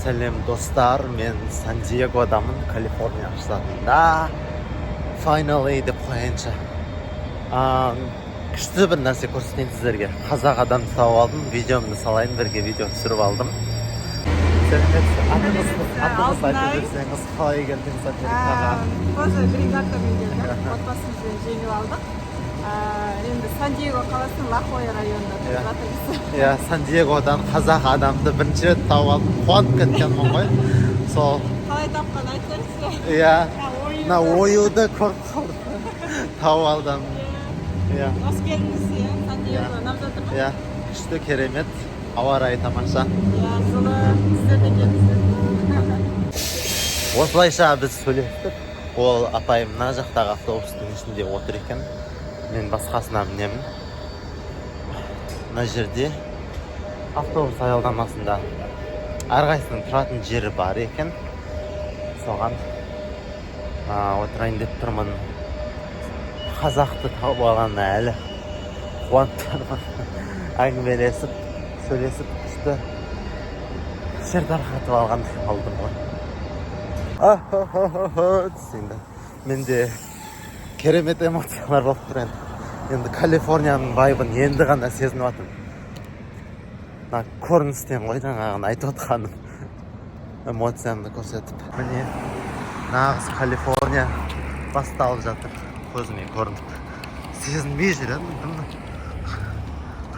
Сәлем, достар! Мен Сан Диегодамын, Калифорния штатында. Finally деп қояйыншы. Күшті бір нәрсе көрсетейін сіздерге. Қазақ адамды тауып алдым, видеомды салайын, бірге видео түсіріп алдым. Сәлеметсіз! Атыңызды айтып Алтынай. жіберсеңіз, қалай келдіңіз Америкаға? Тоже грин-картамен келдік, отбасымызбен жеңіп алдық. Енді Сан Диего қаласының Ла Хойя районында тұрып жатырмыз. Иә, Сан Диегодан қазақ адамды бірінші рет тауып алдым, қуанып кеткенмін ғой сол. Қалай тапқан, айтсаңызшы. Иә. Мына Мына оюды көріп қалдым, тауып алдым, иә. Қош келдіңіз, иә, Сан Диего ұнап жатыр ма? Иә, күшті, керемет, ауа райы тамаша. Иә, жылы, сіздер де келдіңіздер. Осылайша біз сөйлестік. Ол апай мына жақтағы автобустың ішінде отыр екен, мен басқасына мінемін. Мына жерде автобус аялдамасында әрқайсысының тұратын жері бар екен, соған отырайын деп тұрмын. Қазақты тауып алғанына әлі қуанып тұрмын. Әңгімелесіп, сөйлесіп, күшті шер тарқатып алғандай болдым ғой десең де. Менде керемет эмоциялар болып тұр енді. Енді Калифорнияның вайбын енді ғана сезініп жатырмын мына көріністен ғой. Жаңағыны айтып отқаным, эмоциямды көрсетіп. Міне, нағыз Калифорния басталып жатыр, көзіме көрініп. Сезінбей жүремін дым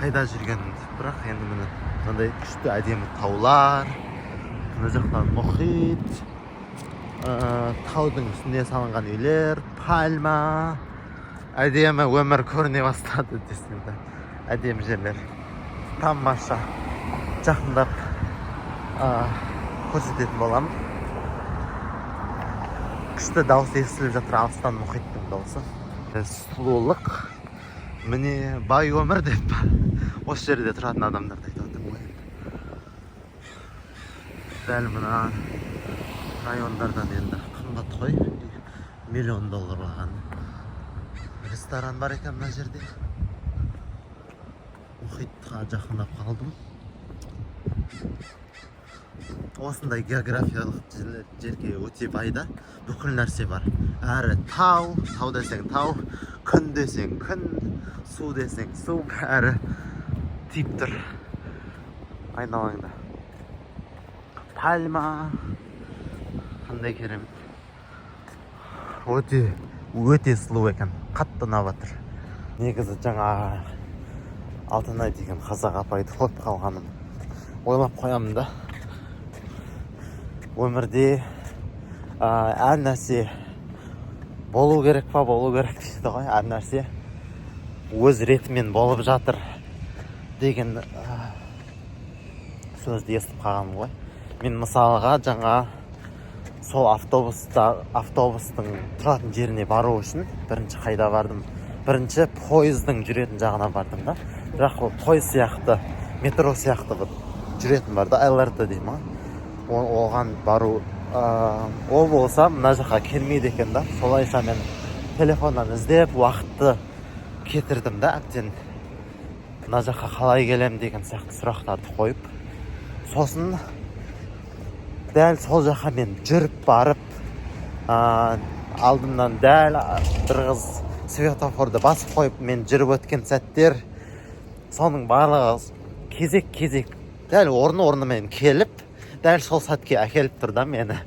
қайда жүргенімді, бірақ енді міне, мынандай күшті, әдемі таулар, мына жақтан мұхит, таудың үстіне салынған үйлер, пальма, әдемі өмір көріне бастады десең де. Әдемі жерлер тамаша. Жақындап көрсететін боламын. Күшті дауыс естіліп жатыр алыстан, мұхиттың дауысы. Сұлулық міне, бай өмір деп осы жерде тұратын адамдарды айтып отырмын ғой енді. Дәл мына райондардан енді қымбат қой, миллион долларлаған ресторан бар екен мына жерде. Мұхитқа жақындап қалдым. Осындай географиялық жерге өте бай да, бүкіл нәрсе бар. Әрі тау, тау десең тау, күн десең күн, су десең су, бәрі тиіп тұр айналаңда. Пальма, қандай керемет, өте өте сұлу екен, қатты ұнап жатыр. Негізі жаңа Алтынай деген қазақ апайды көріп қалғаным, ойлап қоямын да, өмірде әр нәрсе болу керек па, болу керек дейді ғой, әр нәрсе өз ретімен болып жатыр деген сөзді естіп қалғанмын ғой. Мен мысалға жаңа сол автобуста, автобустың тұратын жеріне бару үшін бірінші қайда бардым? Бірінші пойыздың жүретін жағына бардым да. Бірақ ол пойыз сияқты, метро сияқты бір жүретін бар да, ЛРТ дей ма, оған бару, ол болса мына жаққа келмейді екен да. Солайша мен телефоннан іздеп, уақытты кетірдім да әбден, мына жаққа қалай келемін деген сияқты сұрақтарды қойып. Сосын дәл сол жаққа мен жүріп барып, алдымнан дәл бір қыз светофорды басып қойып, мен жүріп өткен сәттер, соның барлығы кезек кезек дәл орын орнымен келіп, дәл сол сәтке әкеліп тұр да мені.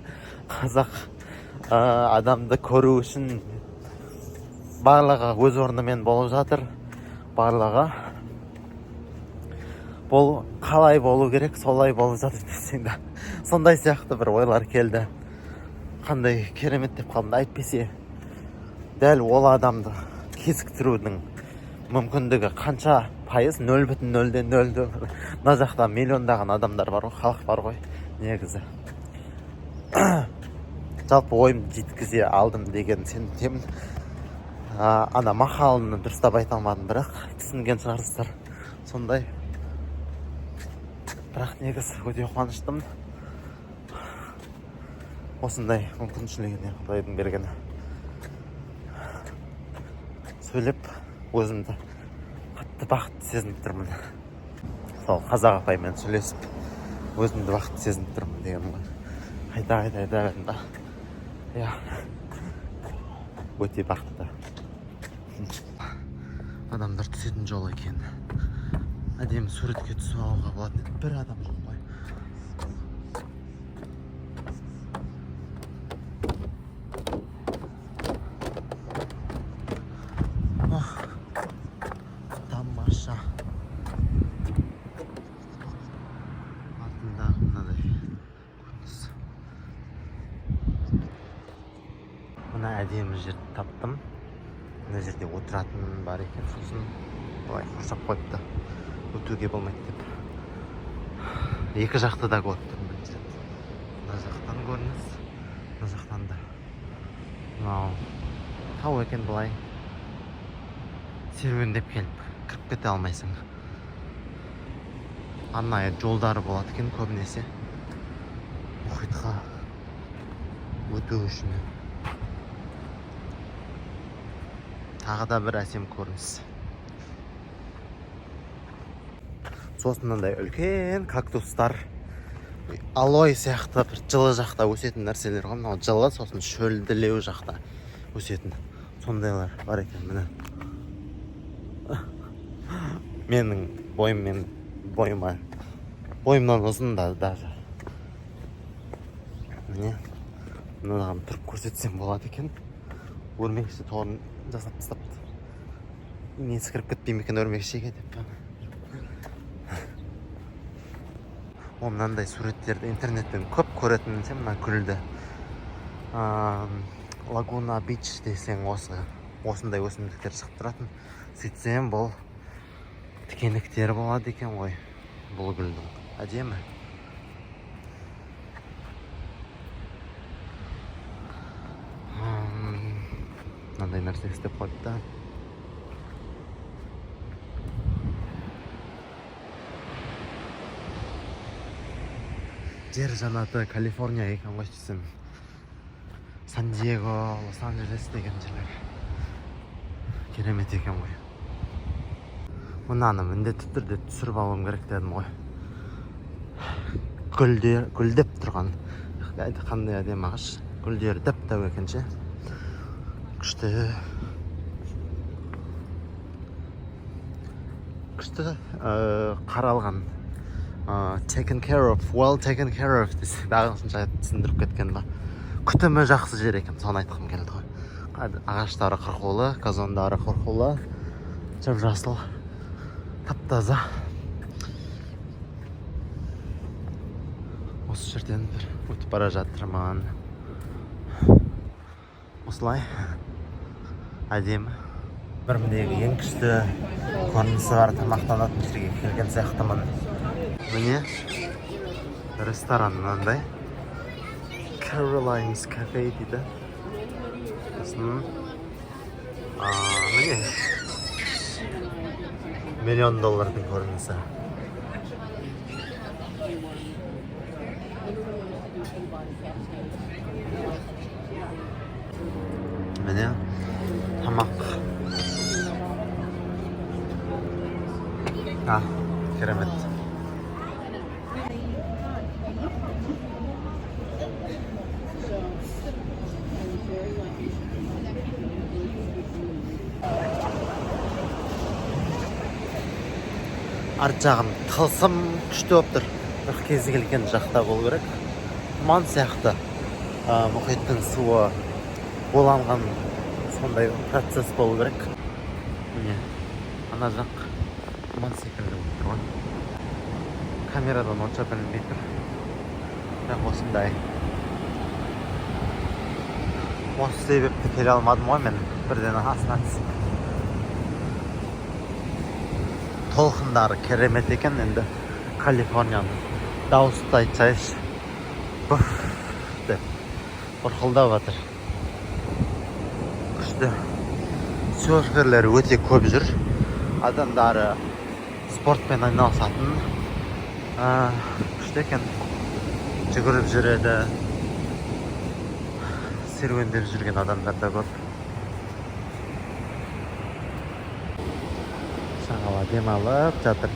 Қазақ адамды көру үшін барлығы өз орнымен болып жатыр, барлығы бұл қалай болу керек, солай болып жатыр десең де. Сондай сияқты бір ойлар келді. Қандай керемет деп қалдым да. Әйтпесе дәл ол адамды кезіктірудің мүмкіндігі қанша пайыз? 0,0-ден 0. Мына жақта миллиондаған адамдар бар ғой, халық бар ғой негізі. Жалпы ойымды жеткізе алдым деген сенімдемін. Ана мақаланы дұрыстап айта алмадым, бірақ түсінген шығарсыздар сондай. Бірақ негізі өте қуаныштымын осындай мүмкіншілігіне құдайдың бергені. Сөйлеп, өзімді қатты бақытты сезініп тұрмын. Сол қазақ апаймен сөйлесіп. Өзімді бақытты сезініп тұрмын деген ғой. Қайта қайта айта бердім да. Иә, өте бақытты. Адамдар түсетін жол екен. Әдемі суретке түсіп алуға болатын еді. Бір адам жоқ қой. Ох, тамаша. Артындағы мынадай көрініс. Мына әдемі жерді таптым. Мына жерде отыратын бар екен, сосын былай қоршап қойыпты, өтуге болмайды деп. Екі жақты да көріп тұрмын бірінші рет. Мына жақтан көрініс, мына жақтан да. Мынау тау екен, былай серуендеп келіп кіріп кете алмайсың. Арнайы жолдары болады екен көбінесе мұхитқа өту үшін. Тағы да бір әсем көрініс. Сосын мынандай үлкен кактустар, алой сияқты бір жылы жақта өсетін нәрселер ғой. Мынау жылы, сосын шөлділеу жақта өсетін сондайлар бар екен. Міне, менің бойыммен, бойыма, бойымнан ұзын да даже. Міне, мынаған тұрып көрсетсем болады екен. Өрмекші торын жасап тастапты. Несі кіріп кетпей ме екен өрмекшіге деп. О, мынандай суреттерді интернеттен көп көретін сен мына гүлді. Лагуна Бич десең, осындай өсімдіктер шығып тұратын. Сөйтсем, бұл тікенектері болады екен ғой бұл гүлдің. Әдемі. Мынандай нәрсе істеп қойыпты. Жер жанаты Калифорния екен ғой десем. Сан-Диего, Лос-Анджелес деген жерлер керемет екен ғой. Мынаны міндетті түрде түсіріп алуым керек дедім ғой. Гүлдер, гүлдеп тұрған. Қандай әдемі ағаш. Гүлдері дәп-дәу екен ше. Күшті. Күшті, қаралған. Taken care of, well taken care of десе, ағылшынша түсіндіріп кеткен ба. Күтімі жақсы жер екен, соны айтқым келді ғой. Ағаштары қырқулы, газондары қырқулы, жап-жасыл, тап-таза. Осы жерден бір өтіп бара жатырмын. Осылай әдемі. Өмірімдегі ең күшті көрінісі бар тамақтанатын жерге келген сияқтымын. Міне ресторан мынандай. Caroline's Cafe дейді. Сосын, міне миллион доллардың көрінісі. Міне тамақ. Керемет. Арт жағым тылсым күшті болып тұр. Бірақ кезі келген жақта болу керек. Тұман сияқты, мұхиттың суы буланған сондай процесс болу керек. Міне, ана жақ тұман секілді болып тұр ғой. Камерадан онша білінбей тұр. Бірақ осындай. Осы себепті келе алмадым ғой мен бірден астына түсіп. Толқындары керемет екен енді Калифорнияның. Дауысты айтсайшы, буф деп бұрқылдап жатыр. Күшті. Серферлер өте көп жүр. Адамдары спортпен айналысатын. Күшті екен. Жүгіріп жүреді. Серуендеп жүрген адамдар да көп. Шағала демалып жатыр.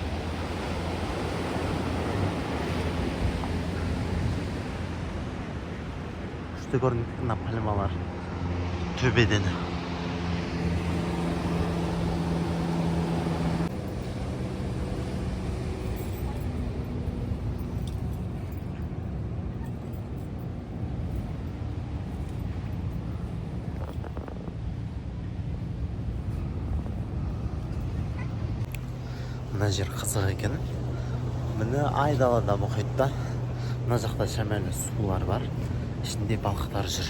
Күшті көрінеді мына пальмалар төбеден. Мына жер қызық екен. Міне, айдалада мұхитта мына жақта шамалы сулар бар, ішінде балықтар жүр.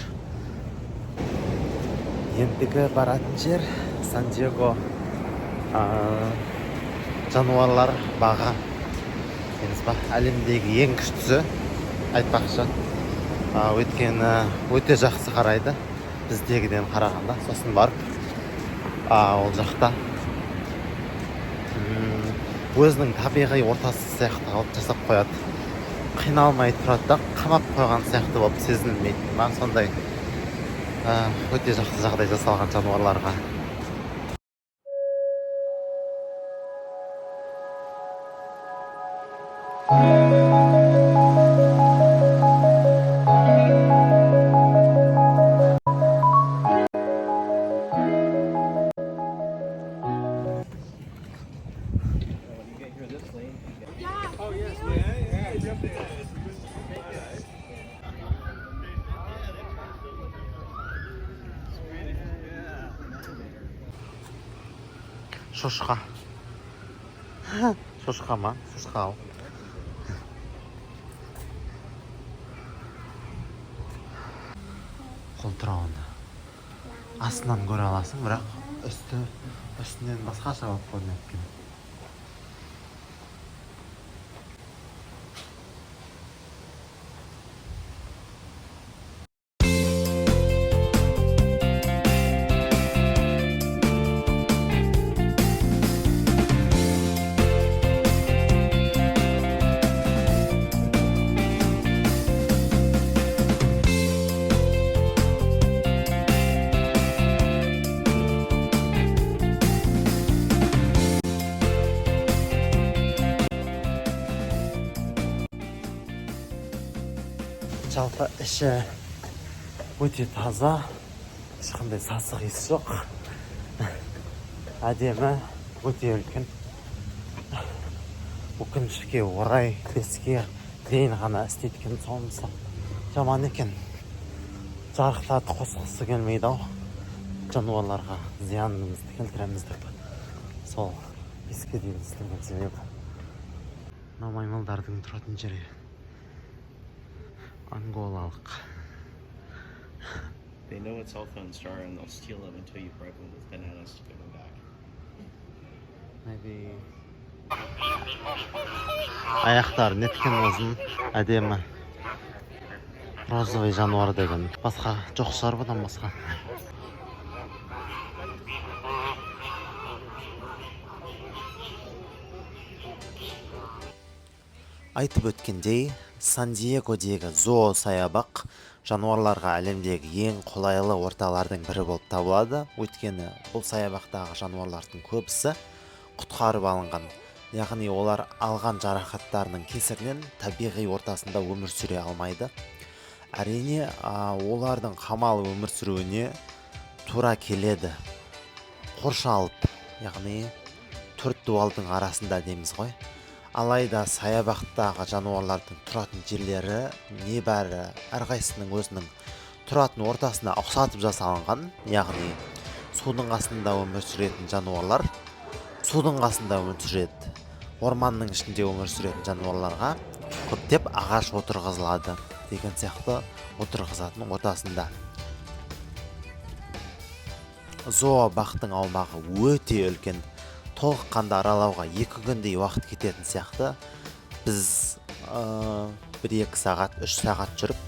Ендігі баратын жер Сан Диего жануарлар бағы емес па, әлемдегі ең күштісі айтпақшы. Өйткені өте жақсы қарайды біздегіден қарағанда. Сосын барып ол жақта өзінің табиғи ортасы сияқты қылып жасап қояды, қиналмай тұрады да, қамап қойған сияқты болып сезілмейді. Маған сондай өте жақсы жағдай жасалған жануарларға. Шошқа, шошқа ма? Шошқа ау. Қолтырауынды астынан көре аласың, бірақ үстінен басқаша болып көрінеді екен. Жалпы іші өте таза, ешқандай сасық иіс жоқ, әдемі, өте үлкен. Өкінішке орай 5-ке дейін ғана істейді екен, сонысы жаман екен. Жарықтарды қосқысы келмейді ау, жануарларға зиянымызды келтіреміз деп. Сол 5-ке дейін істеген себебі. Мына маймылдардың тұратын жері, анголалық. They know what cell phones are and they'll steal them until you bribe them with bananas to give them back. Maybe. Аяқтары неткен ұзын, әдемі. Розовый жануар деген. Басқа жоқ шығар бұдан басқа. Айтып өткендей, Сан-Диегодегі зоосаябақ жануарларға әлемдегі ең қолайлы орталардың бірі болып табылады. Өйткені бұл саябақтағы жануарлардың көбісі құтқарып алынған. Яғни олар алған жарақаттарының кесірінен табиғи ортасында өмір сүре алмайды. Әрине, олардың қамалып өмір сүруіне тура келеді. Қоршалып, яғни төрт дуалдың арасында дейміз ғой. Алайда саябақтағы жануарлардың тұратын жерлері небәрі әрқайсысының өзінің тұратын ортасына ұқсатып жасалынған, яғни судың қасында өмір сүретін жануарлар судың қасында өмір сүреді. Орманның ішінде өмір сүретін жануарларға көптеп ағаш отырғызылады деген сияқты отырғызатын ортасында. Зообақтың аумағы өте үлкен. Толыққанды аралауға 2 күндей уақыт кететін сияқты. Біз 1-2 сағат, 3 сағат жүріп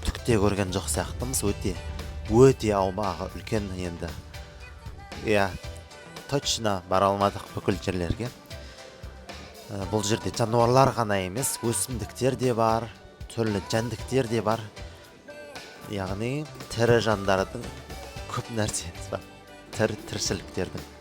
түк те көрген жоқ сияқтымыз. Өте, өте аумағы үлкен енді. Иә, точно бара алмадық бүкіл жерлерге. Бұл жерде жануарлар ғана емес, өсімдіктер де бар, түрлі жәндіктер де бар. Яғни тірі жандардың көп нәрсесі бар. Тірі тіршіліктердің.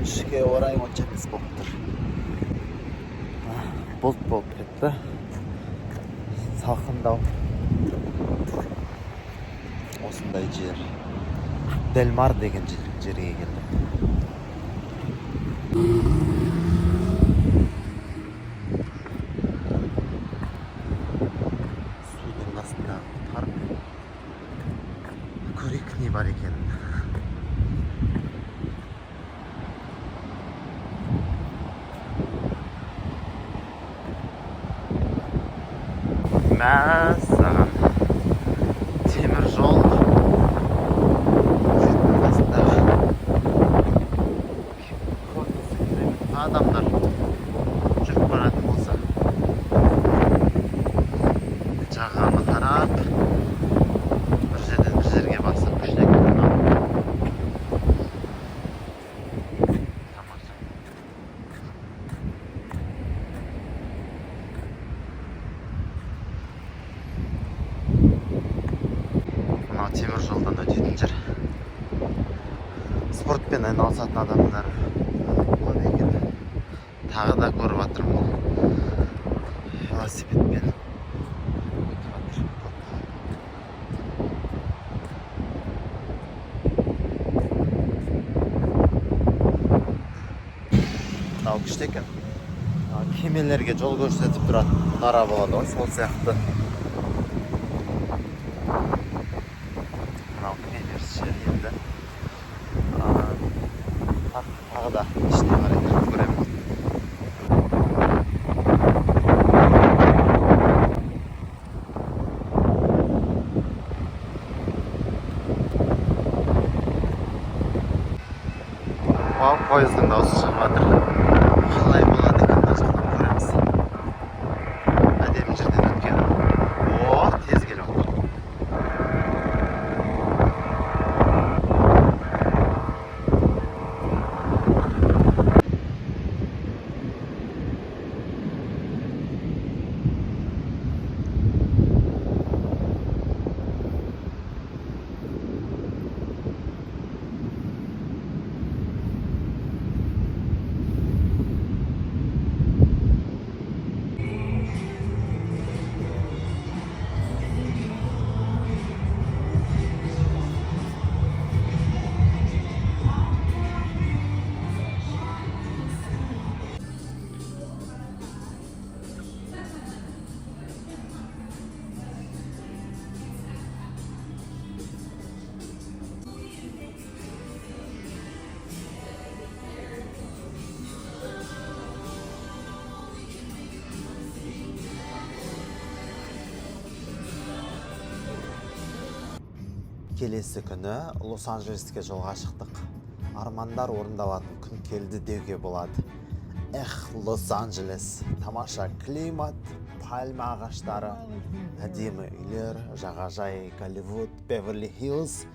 Өкінішке орай, онша емес болып тұр. Бұлт болып кетті, салқындау. Осындай жер, Делмар деген жерге келдім. Судың астындағы парк, көрейік не бар екенін. Мәссаған, темір жол, судың астындағы көрінісі керемет. Адамдар жүріп баратын болса, жағаны қарап, бір жерден бір жерге басып, күшті екен мынау. Тамаша. Мынау темір жолдан өтетін жер. Спортпен айналысатын адамдар көп екен, тағы да көріп жатырмын, велосипедпен өтіп жатыр көп. Мынау күшті екен. Кемелерге жол көрсетіп тұратын мұнара болады ғой, сол сияқты. Мынау кіре жер енді. Тағы да ішіне қарай кіріп көремін. Вау, пойыздың дауысы шығып жатыр. Қалай болады екен, мына жақтан көреміз. Әдемі жерден өткен. О, тез келіп отыр. Келесі күні Лос-Анджелеске жолға шықтық. Армандар орындалатын күн келді деуге болады. Эх, Лос-Анджелес! Тамаша климат, пальма ағаштары, әдемі үйлер, жағажай, Голливуд, Беверли Хиллз,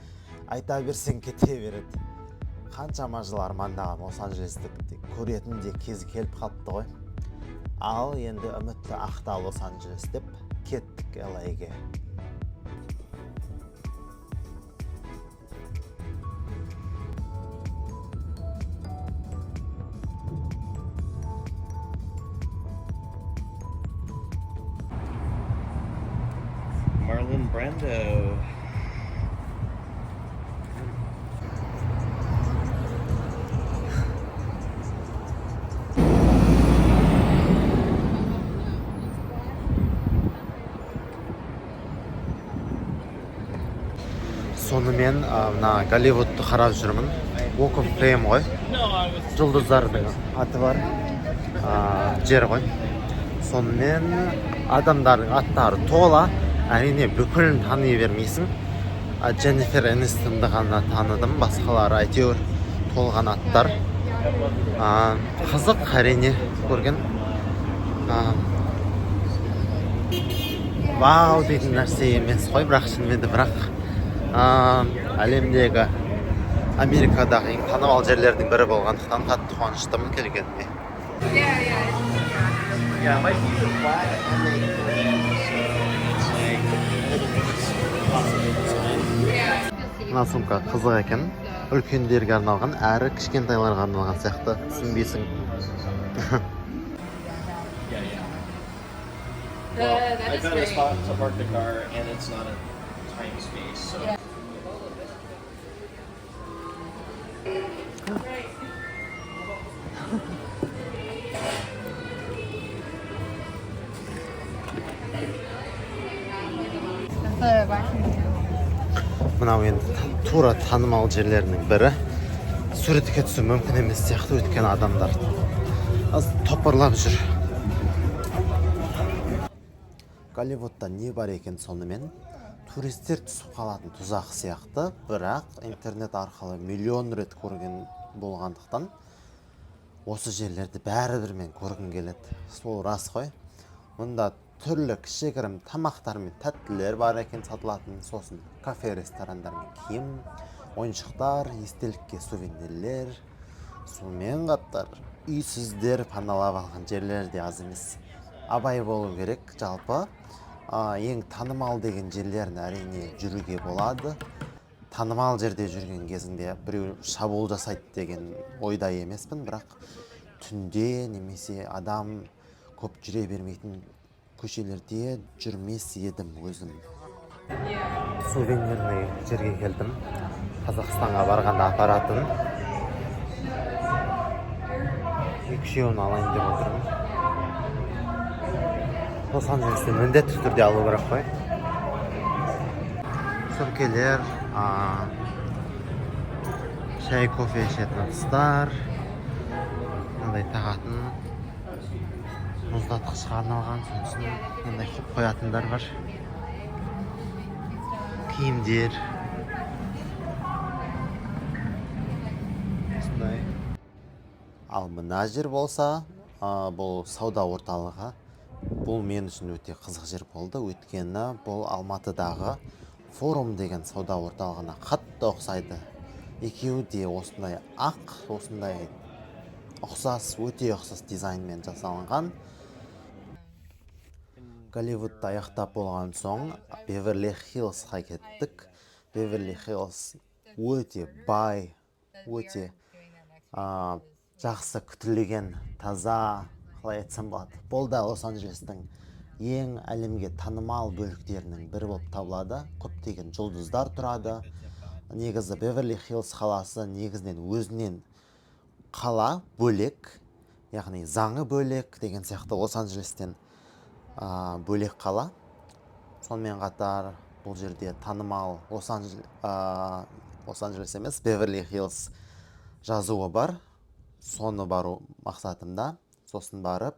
айта берсең кете береді. Қаншама жыл армандаған Лос-Анджелесті көретін де кезі келіп қалыпты ғой. Ал енді үмітті ақта, Лос-Анджелес деп кеттік LA-ге. Marlon Brando. Сонымен мына Голливудты қарап жүрмін. Walk of Fame ғой, жұлдыздардың аты бар жер ғой. Сонымен адамдардың аттары тола, әрине, бүкілін тани бермейсің. Дженнифер Энистонды ғана таныдым, басқалары әйтеуір толған аттар. Қызық әрине көрген. Вау дейтін нәрсе емес қой, бірақ шынымен де, бірақ әлемдегі, Америкадағы ең танымал жерлердің бірі болғандықтан қатты қуаныштымын келгеніме. Yeah, my feet are flat and they go in, so it's like Мына сумка қызық екен. Үлкендерге арналған, әрі кішкентайларға арналған сияқты, түсінбейсің. Yeah. That Well, I is found a great. spot to park the car, and it's not a tiny space, so. Yeah. The vacuum. Мынау енді тура танымал жерлерінің бірі. Суретке түсу мүмкін емес сияқты, өйткені адамдар аз топырлап жүр. Голливудта не бар екен сонымен? Туристер түсіп қалатын тұзақ сияқты, бірақ интернет арқылы миллион рет көрген болғандықтан, осы жерлерді бәрібір мен көргім келеді. Сол рас қой. Мұнда түрлі кішігірім тамақтар мен тәттілер бар екен сатылатын, сосын кафе, ресторандар мен киім, ойыншықтар, естелікке сувенирлер. Сонымен қатар үйсіздер паналап алған жерлер де аз емес. Абай болу керек. Жалпы ең танымал деген жерлерін әрине жүруге болады. Танымал жерде жүрген кезінде біреу шабуыл жасайды деген ойда емеспін, бірақ түнде немесе адам көп жүре бермейтін көшелерде жүрмес едім өзім. Сувенирный жерге келдім, Қазақстанға барғанда апаратын екі үшеуін алайын деп отырмын. Лос Анджелесте міндетті түрде алу керек қой. Сөмкелер, шай, кофе ішетін ыдыстар, мынандай тағатын, мұздатқышқа арналған, сосын мынандай қойып қоятындар бар, киімдер осындай. Ал мына жер болса, бұл сауда орталығы. Бұл мен үшін өте қызық жер болды, өйткені бұл Алматыдағы Форум деген сауда орталығына қатты ұқсайды. Екеуі де осындай ақ, осындай ұқсас, өте ұқсас дизайнмен жасалынған. Голливудты аяқтап болған соң, Беверли Хиллсқа кеттік. Беверли Хиллс өте бай, өте жақсы күтілген, таза, қалай айтсам болады, бұл да Лос Анджелестің ең әлемге танымал бөліктерінің бірі болып табылады. Көптеген жұлдыздар тұрады. Негізі Беверли Хиллс қаласы негізінен өзінен қала бөлек, яғни заңы бөлек деген сияқты, Лос Анджелестен бөлек қала. Сонымен қатар бұл жерде танымал Лос Анджелес емес, Беверли Хиллс жазуы бар. Соны бару мақсатымда. Сосын барып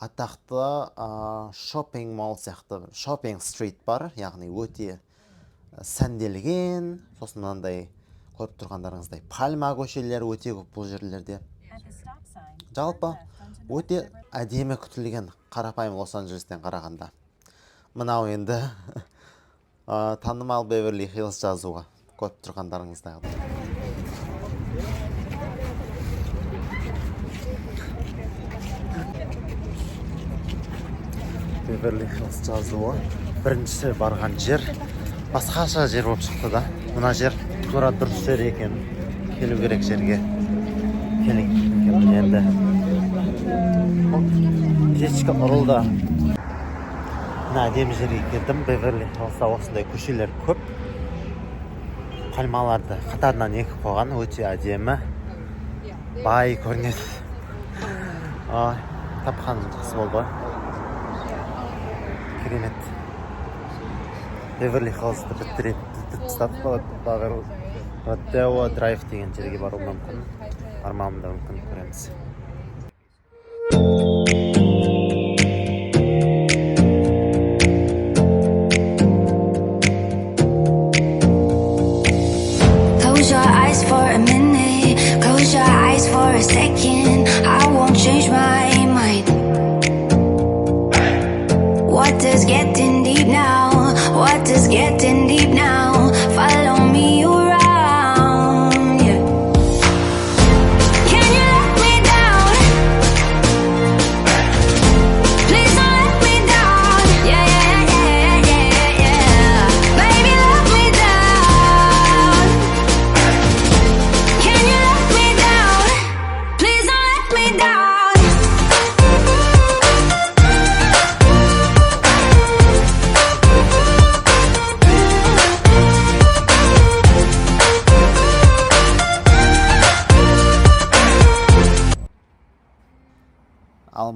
атақты shopping mall сияқты shopping street бар, яғни өте сәнделген. Сосын мынандай көріп тұрғандарыңыздай пальма көшелері өте көп бұл жерлерде. Жалпы өте әдемі күтілген, қарапайым Лос Анджелестен қарағанда. Мынау енді танымал Беверли Хиллс жазуы, көріп тұрғандарыңыздай. Беверли Хиллс жазуы. Бірінші барған жер басқаша жер болып шықты да. Мына жер тура дұрыс жер екен, келу керек жерге келген екенмін енді. Птичка ұрылды. Мына әдемі жерге келдім. Беверли Хиллста осындай көшелер көп, пальмаларды қатарынан егіп қойған, өте әдемі, бай көрінеді. Ай, тапқаным жақсы болды ғой, керемет. Беверли Хиллсты бітіріп тастадық. Родео Драйв деген жерге баруым мүмкін, бармауым да мүмкін, көреміз. Close your eyes for a minute, close your eyes for a second. I won't change my mind. What is getting deep now? What is getting deep now? Follow me around, yeah. Can you let me down? Please don't let me down. Yeah. Baby, let me down.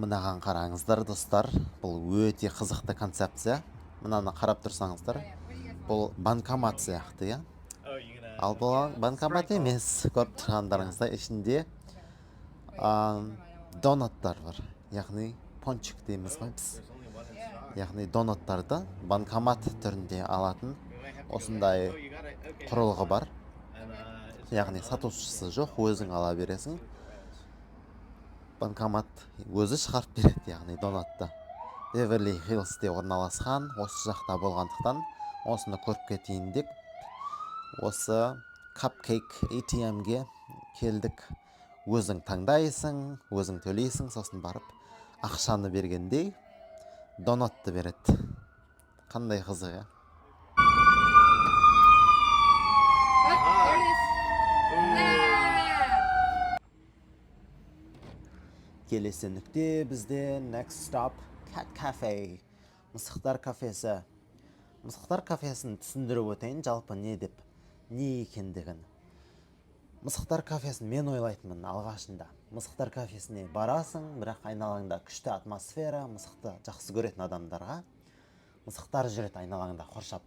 Мынаған қараңыздар, достар, бұл өте қызықты концепция. Мынаны қарап тұрсаңыздар, бұл банкомат сияқты, иә. Ал бұл банкомат емес, көріп тұрғандарыңыздай, ішінде донаттар бар, яғни пончик дейміз ғой біз. Яғни донаттарды банкомат түрінде алатын осындай құрылғы бар. Яғни сатушысы жоқ, өзің ала бересің. Банкомат өзі шығарып береді, яғни донатты. Беверли Хиллсте орналасқан, осы жақта болғандықтан, осыны көріп кетейін деп осы Cupcake ATM-ге келдік. Өзің таңдайсың, өзің төлейсің, сосын барып ақшаны бергендей донатты береді. Қандай қызық, иә? There it is. Yeah. Келесі нүкте бізде, next stop, Cat Cafe, мысықтар кафесі. Мысықтар кафесін түсіндіріп өтейін, жалпы не деп, не екендігін. Мысықтар кафесін мен ойлайтынмын алғашында, мысықтар кафесіне барасың, бірақ айналаңда күшті атмосфера, мысықты жақсы көретін адамдарға, мысықтар жүреді айналаңда қоршап.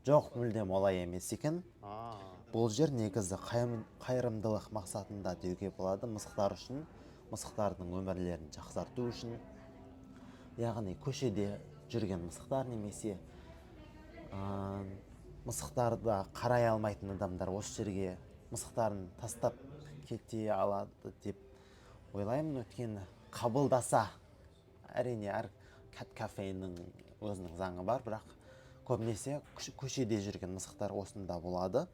Жоқ, мүлдем олай емес екен. Бұл жер негізі қайырымдылық мақсатында деуге болады, мысықтар үшін, мысықтардың өмірлерін жақсарту үшін. Яғни көшеде жүрген мысықтар немесе мысықтарды қарай алмайтын адамдар осы жерге мысықтарын тастап кете алады деп ойлаймын. Өйткені қабылдаса, әрине, әр cat кафенің өзінің заңы бар, бірақ көбінесе көшеде жүрген мысықтар осында болады.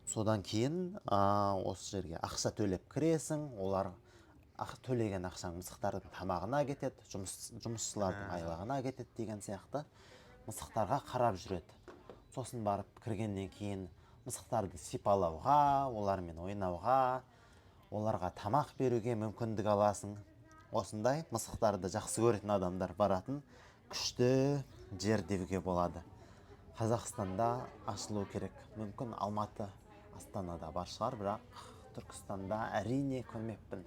Содан кейін осы жерге ақша төлеп кіресің, олар төлеген ақшаң мысықтардың тамағына кетеді, жұмысшылардың айлығына кетеді деген сияқты. Мысықтарға қарап жүреді. Сосын барып кіргеннен кейін мысықтарды сипалауға, олармен ойнауға, оларға тамақ беруге мүмкіндік аласың. Осындай мысықтарды жақсы көретін адамдар баратын күшті жер деуге болады. Қазақстанда ашылу керек. Мүмкін, Алматы, Астанада бар шығар, бірақ Түркістанда, әрине, көрмеппін.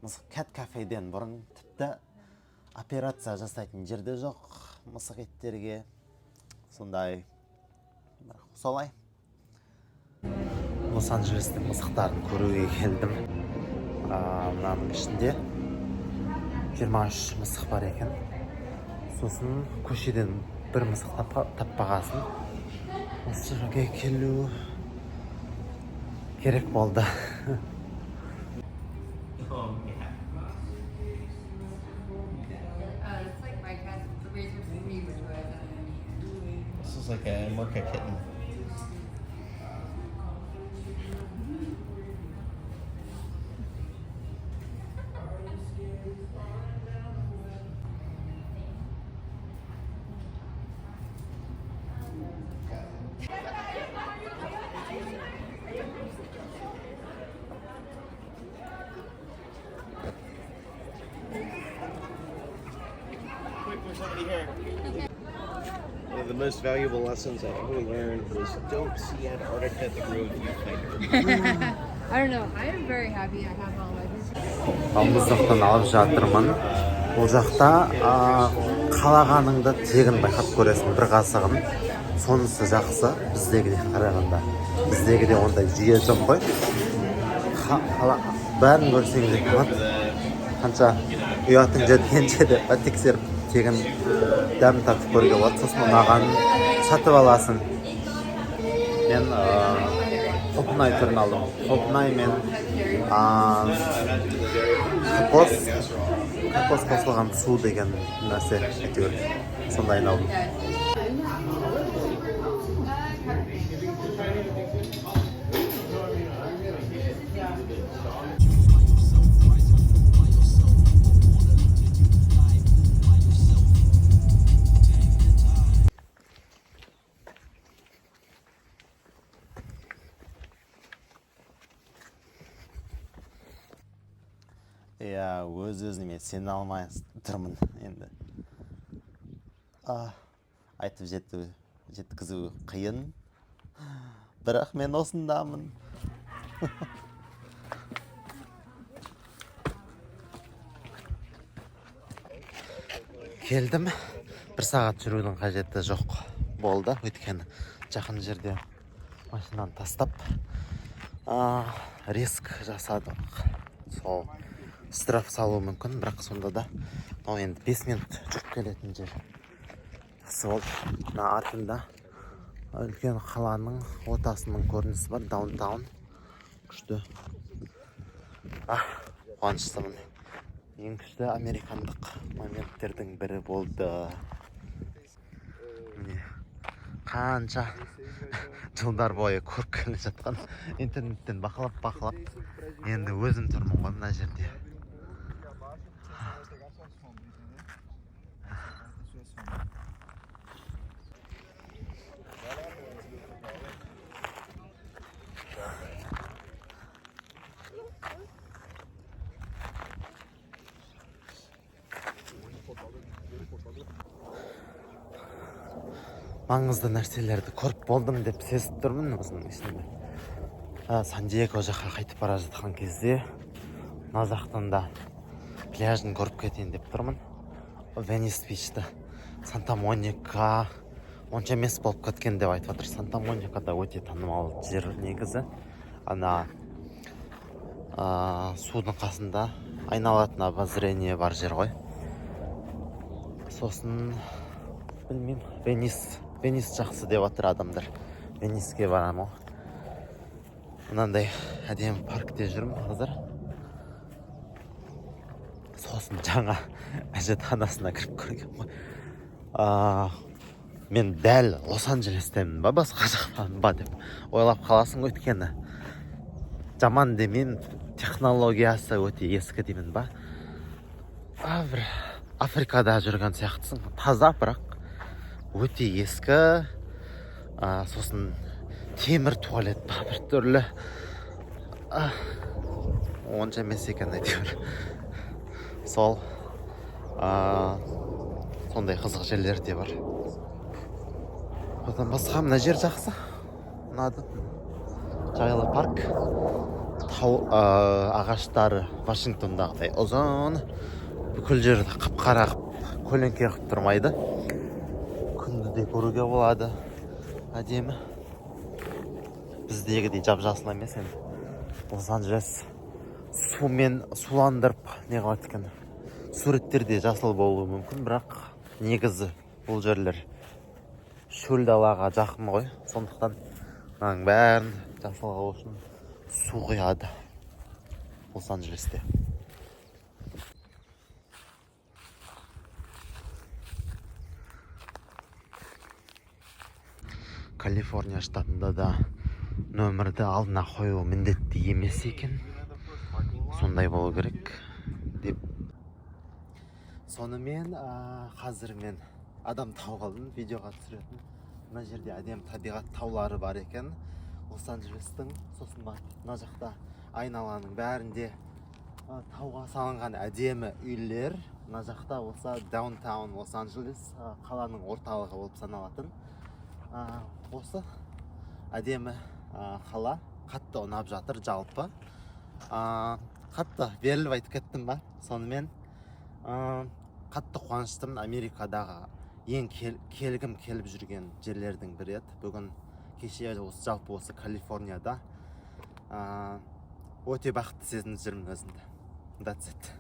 Мысық cat кафеден бұрын тіпті операция жасайтын жерде жоқ мысық иттерге. Сондай, бірақ солай. Лос Анджелестің мысықтарын көруге келдім. Мынаның ішінде 23 мысық бар екен. Сосын көшеден бір мысық таппағасын осы жерге келу керек болды. Oh, yeah. It's like my cat, the razor's favorite toy. This is like a merca kitten. Quick, there's somebody here. One of the most valuable lessons I ever learned was don't see Antarctica through a viewfinder. I don't know. I am very happy I have all my Балмұздақтан алып жатырмын. Бұл жақта қалағаныңды тегін байқап көресің, бір қасығын. Сонысы жақсы біздегідей қарағанда. Біздегіде ондай жүйе жоқ қой. Бәрін көрсең де болады, қанша ұятың жеткенше деп па, тексеріп, тегін дәм татып көруге болады. Сосын ұнағанын сатып аласың. Мен құлпынай түрін алдым. Құлпынай мен кокос қосылған су деген нәрсе, әйтеуір сондайын алдым. Иә, өз өзіме сене алмай тұрмын енді. Айтып жеткізу қиын, бірақ мен осындамын. Келдім, бір сағат жүрудің қажеті жоқ болды, өйткені жақын жерде машинаны тастап, риск жасадық. Сол штраф салуы мүмкін, бірақ сонда да мынау енді 5 минут жүріп келетін жер, жақсы болды. Мына артында үлкен қаланың ортасының көрінісі бар, даунтаун, күшті. Қуаныштымын, ең күшті американдық моменттердің бірі болды. Міне, қанша жылдар бойы көріп келе жатқан, интернеттен бақылап бақылап, енді өзім тұрмын ғой мына жерде. Маңызды нәрселерді көріп болдым деп сезіп тұрмын өзімнің ішімде. Сан Диего жаққа қайтып бара жатқан кезде мына жақтан да пляжын көріп кетейін деп тұрмын, Венис Бичті. Санта Моника онша емес болып кеткен деп айтып жатыр. Санта Моника да өте танымал жер негізі, ана судың қасында айналатын обозрение бар жер ғой. Сосын білмеймін, Венис жақсы деп жатыр адамдар, Вениске барамын ғой. Мынандай әдемі паркте жүрмін қазір. Сосын жаңа әжетханасына кіріп көргенмін ғой. Мен дәл Лос Анджелестемін ба, басқа жақтан ба деп ойлап қаласың, өйткені жаман демеймін, технологиясы өте ескі деймін ба, бір Африкада жүрген сияқтысың, таза, бірақ өте ескі. Сосын темір туалет па, бір түрлі, онша емес екен әйтеуір. Сол сондай қызық жерлер де бар. Одан басқа мына жер жақсы, ұнады, жайлы парк. Тау ағаштары Вашингтондағыдай ұзын, бүкіл жерді қап қара қылып, көлеңке қылып тұрмайды, күнді де көруге болады, әдемі. Біздегідей жап жасыл емес енді. Лос Анджелес сумен суландырып не қылады екен, суреттерде жасыл болуы мүмкін, бірақ негізі бұл жерлер шөл далаға жақын ғой, сондықтан мынаның бәрін жасыл қылу үшін су құяды Лос Анджелесте. Калифорния штатында да нөмірді алдына қою міндетті емес екен, сондай болу керек деп. Сонымен қазір мен адам тауып алдым видеоға түсіретін. Мына жерде әдемі табиғат таулары бар екен Лос Анджелестің. Сосын барып мына жақта айналаның бәрінде тауға салынған әдемі үйлер. Мына жақта болса даунтаун Лос Анджелес, қаланың орталығы болып саналатын. Осы әдемі қала қатты ұнап жатыр жалпы. Қатты беріліп айтып кеттім ба. Сонымен қатты қуаныштымын, Америкадағы ең келгім келіп жүрген жерлердің бірі еді бүгін, кеше, осы жалпы осы Калифорнияда. Өте бақытты сезініп жүрмін өзімді. That's it.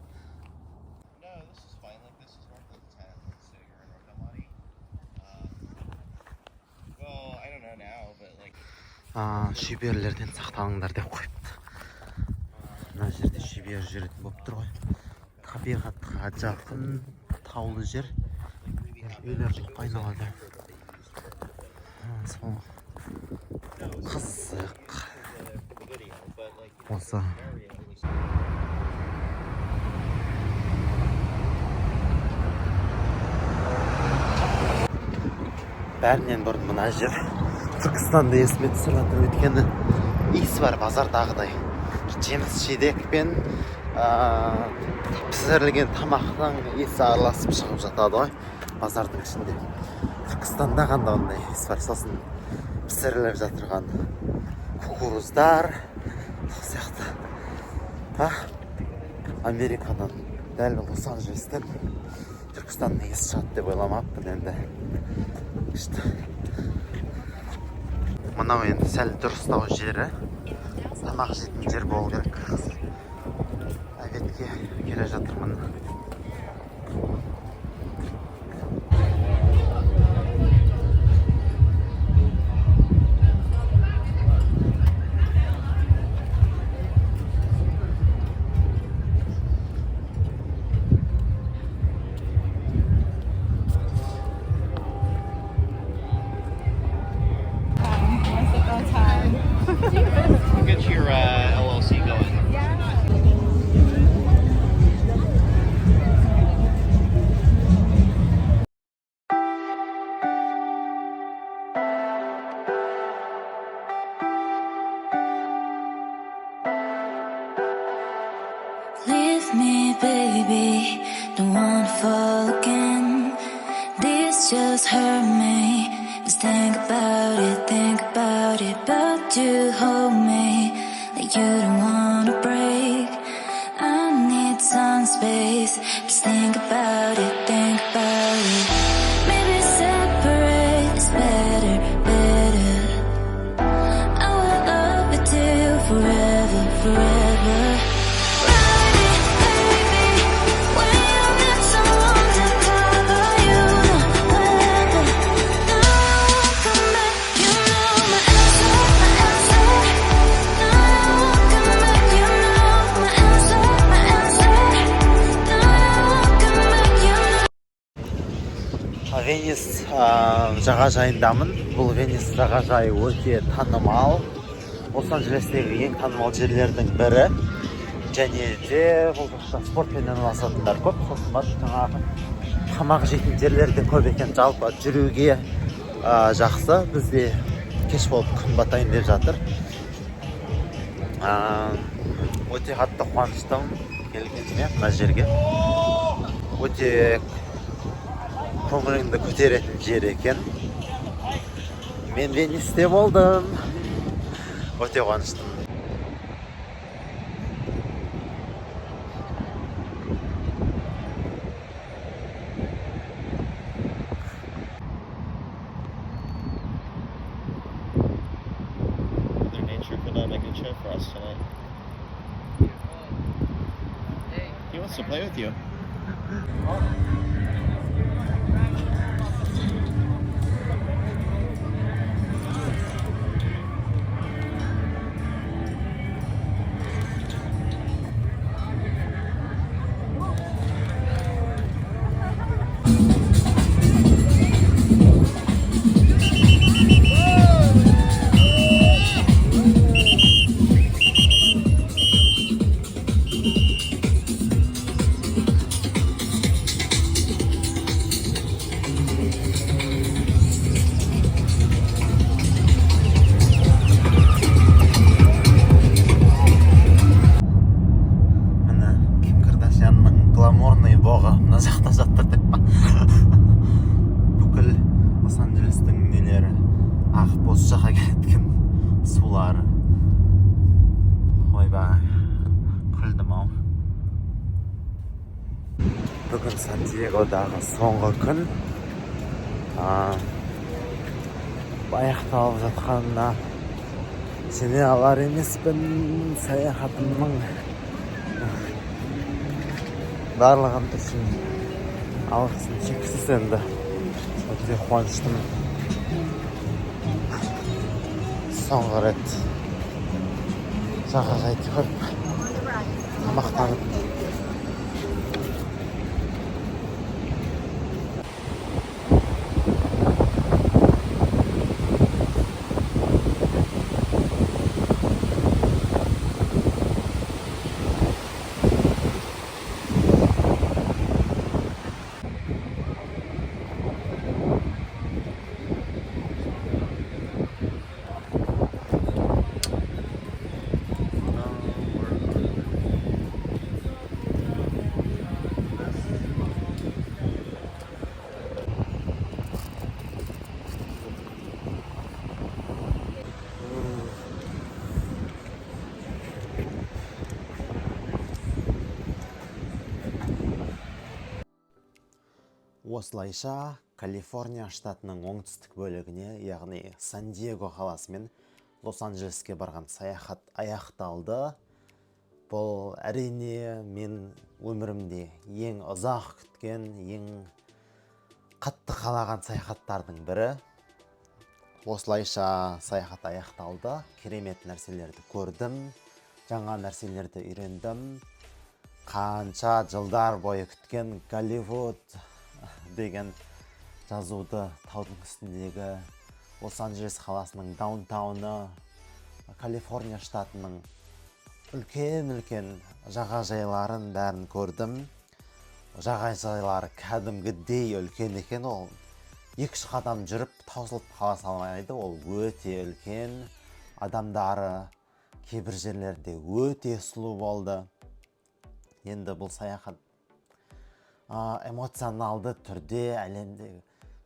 No, this is fine. Like, this is north of town, so you're in North Almaty. Well, I don't know now, but like Шиберлерден сақталыңдар деп қойыпты. Мына жерде шибер жүретін болып тұр ғой, табиғатқа жақын таулы жер, үйлер жоқ айналада. Сол қызық осы. Бәрінен бұрын мына жер Түркістанды есіме түсіріп жатыр, өйткені иіс бар базардағыдай, жеміс жидек пен пісірілген тамақтың иісі араласып шығып жатады ғой базардың ішінде. Түркістанда қандай ондай иіс бар. Сосын пісіріліп жатырған кукуруздар, сол сияқты. Америкадан, дәл Лос Анджелестен. Түркістанның иісі шығады деп ойламаппын енді. Күшті. Мынау енді сәл дұрыстау жері. Тамақ жейтін жер болу керек. Обедке келе жатырмын. Once upon a time. We'll get your LLC going. Leave me, baby. Don't wanna fall again. This just hurt me. Just think about it, think about it. But you hold me like you don't wanna break. I need some space. Just think about it, think about it. Maybe separate is better, better. I will love you till forever, forever. Ride it, baby. When you need someone to cover you, the weather. No, I won't come back. You know my answer, my answer. No, I won't come back. You know my answer, my answer. No, I won't come back. You know. Венис жағажайындамын. Бұл Венис жағажайы өте танымал. Лос Анджелестегі ең танымал жерлердің бірі. Және де бұл жақта спортпен айналысатындар көп. Сосын барып жаңағы тамақ жейтін жерлер де көп екен. Жалпы жүруге жақсы. Бізде кеш болып, күн батайын деп жатыр. Өте қатты қуаныштымын келгеніме мына жерге. Өте көңіліңді көтеретін жер екен. Мен Венисте болдым. Өте қуаныштымын. Mother Nature put on a good show for us tonight. He wants to play with you. Міне, Ким Кардашьянның гламурный боғы мына жақта жатыр деп па. Бүкіл Лос Анджелестің нелері ағып осы жаққа келеді екен, сулары. Ойбай, күлдім ау. Бүгін Сан Диегодағы соңғы күн. Аяқталып жатқанына сене алар емеспін. Саяхатымның барлығын үшін алғысым шексіз енді. Өте қуаныштымын. Соңғы рет жағажайды көріп, тамақтанып. Осылайша Калифорния штатының оңтүстік бөлігіне, яғни Сан-Диего қаласы мен Лос-Анджелеске барған саяхат аяқталды. Бұл, әрине, мен өмірімде ең ұзақ күткен, ең қатты қалаған саяхаттардың бірі. Осылайша саяхат аяқталды. Керемет нәрселерді көрдім, жаңа нәрселерді үйрендім. Қанша жылдар бойы күткен Голливуд деген жазуды, таудың үстіндегі Лос-Анджелес қаласының даунтауны, Калифорния штатының үлкен үлкен жағажайларын, бәрін көрдім. Жағажайлары кәдімгідей үлкен екен. Ол екі үш қадам жүріп, таусылып қала салмайды. Ол өте үлкен. Адамдары кейбір жерлерде өте сұлу болды. Енді бұл саяхат эмоционалды түрде әлемде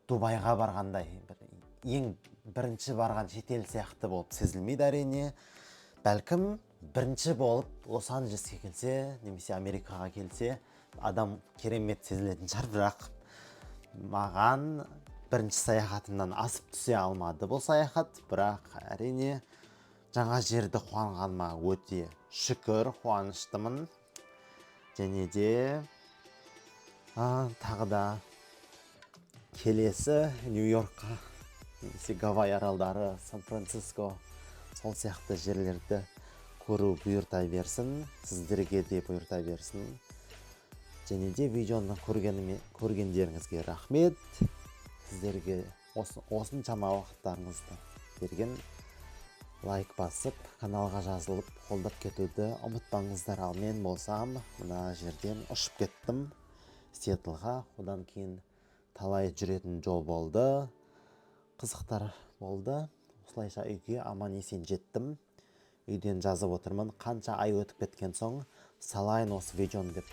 Дубайға барғандай, бір ең бірінші барған шетел сияқты болып сезілмейді, әрине. Бәлкім, бірінші болып Лос Анджелеске келсе немесе Америкаға келсе, адам керемет сезілетін шығар, бірақ маған бірінші саяхатымнан асып түсе алмады бұл саяхат. Бірақ, әрине, жаңа жерді қуанғаныма өте шүкір, қуаныштымын. Және де тағы да келесі Нью Йоркқа немесе Гавай аралдары, Сан Франциско, сол сияқты жерлерді көру бұйырта берсін, сіздерге де бұйырта берсін. Және де видеоны көргендеріңізге рахмет сіздерге, осыншама уақыттарыңызды берген. Лайк басып, каналға жазылып, қолдап кетуді ұмытпаңыздар. Ал мен болсам, мына жерден ұшып кеттім Сиэтлға. Одан кейін талай жүретін жол болды, қызықтар болды. Осылайша үйге аман есен жеттім. Үйден жазып отырмын, қанша ай өтіп кеткен соң салайын осы видеоны деп.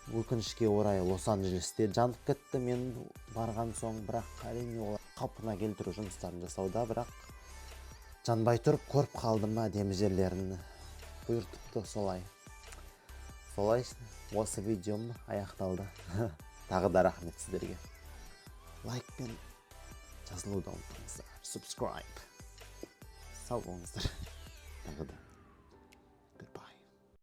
Өкінішке орай, Лос Анджелесте жанып кетті мен барған соң. Бірақ, әрине, олар қалпына келтіру жұмыстарын жасауда. Бірақ жанбай тұрып көріп қалдым әдемі жерлерін, бұйыртыпты солай. Солай осы видеом аяқталды. Тағы да рахмет сіздерге. Лайк пен жазылуды ұмытпаңыздар, subscribe. Сау болыңыздар тағы да.